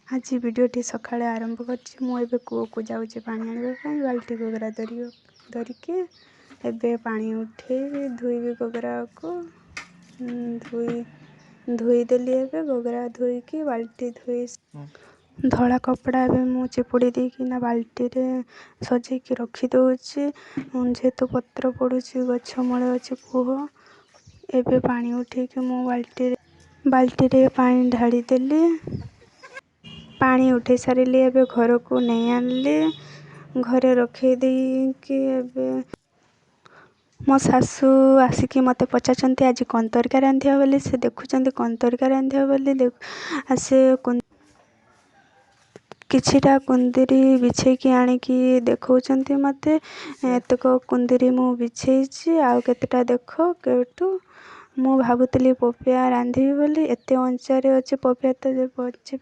ଆଜି ଭିଡ଼ିଓଟି ସକାଳେ ଆରମ୍ଭ କରିଛି। ମୁଁ ଏବେ କୂଅକୁ ଯାଉଛି ପାଣି ଆଣିବା ପାଇଁ, ବାଲ୍ଟି ଗଗରା ଧରିକି। ଏବେ ପାଣି ଉଠେଇବି, ଧୋଇବି ଗଗରାକୁ। ଧୋଇଦେଲି। ଏବେ ଗଗରା ଧୋଇକି, ବାଲ୍ଟି ଧୋଇ, ଧଳା କପଡ଼ା ଏବେ ମୁଁ ଚିପୁଡ଼ି ଦେଇକିନା ବାଲ୍ଟିରେ ସଜେଇକି ରଖିଦେଉଛି, ଯେହେତୁ ପତ୍ର ପଡ଼ୁଛି, ଗଛ ମୂଳେ ଅଛି କୂଅ। ଏବେ ପାଣି ଉଠେଇକି ମୁଁ ବାଲ୍ଟିରେ ପାଣି ଢାଳିଦେଲି। ପାଣି ଉଠେଇ ସାରିଲି, ଏବେ ଘରକୁ ନେଇ ଆଣିଲି। ଘରେ ରଖେଇ ଦେଇକି ଏବେ ମୋ ଶାଶୁ ଆସିକି ମୋତେ ପଚାରୁଛନ୍ତି ଆଜି କ'ଣ ତରକାରୀ ରାନ୍ଧିବା ବୋଲି। ସେ ଦେଖୁଛନ୍ତି କ'ଣ ତରକାରୀ ରାନ୍ଧିବା ବୋଲି। ସେ କିଛିଟା କୁନ୍ଦୁରି ବିଛେଇକି ଆଣିକି ଦେଖାଉଛନ୍ତି ମୋତେ। ଏତକ କୁନ୍ଦୁରି ମୁଁ ବିଛେଇଛି, ଆଉ କେତେଟା ଦେଖ କେଉଁଠୁ। ମୁଁ ଭାବୁଥିଲି ପପିଆ ରାନ୍ଧିବି ବୋଲି। ଏତେ ଉଞ୍ଚାରେ ଅଛି ପପିଆ ତ ବଞ୍ଚି।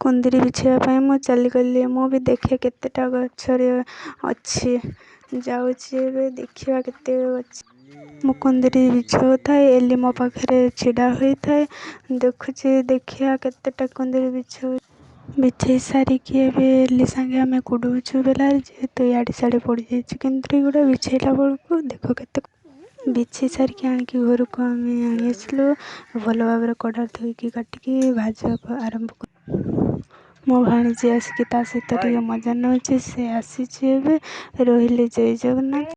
କୁନ୍ଦୁରି ବିଛେଇବା ପାଇଁ ମୁଁ ଚାଲିଗଲି। ମୁଁ ବି ଦେଖେ କେତେଟା ଗଛରେ ଅଛି। ଯାଉଛି ଏବେ, ଦେଖିବା କେତେ ଅଛି। ମୁଁ କୁନ୍ଦୁରି ବିଛଉଥାଏ, ଏଲି ମୋ ପାଖରେ ଛିଡ଼ା ହୋଇଥାଏ। ଦେଖୁଛି, ଦେଖିବା କେତେଟା କୁନ୍ଦୁରି ବିଛଉ। ବିଛେଇ ସାରିକି ଏବେ ଏଲି ସାଙ୍ଗେ ଆମେ କୁଡ଼ଉଛୁ ବେଲାରେ, ଯେହେତୁ ଇଆଡ଼େ ସିଆଡ଼େ ପଡ଼ିଯାଇଛି କୁନ୍ଦୁରି ଗୁଡ଼ା ବିଛେଇଲା ବେଳକୁ। ଦେଖ କେତେ ବିଛେଇ ସାରିକି ଆଣିକି ଘରକୁ ଆମେ ଆଣି ଆସିଲୁ। ଭଲ ଭାବରେ କଡ଼ାରେ ଧୋଇକି, କାଟିକି ଭାଜିବା ଆରମ୍ଭ। ମୋ ଭାଣିଜୀ ଆସିକି ତା ସହିତ ଟିକେ ମଜା ନେଉଛି। ସେ ଆସିଛି ଏବେ। ରହିଲି, ଜୟ ଜଗନ୍ନାଥ।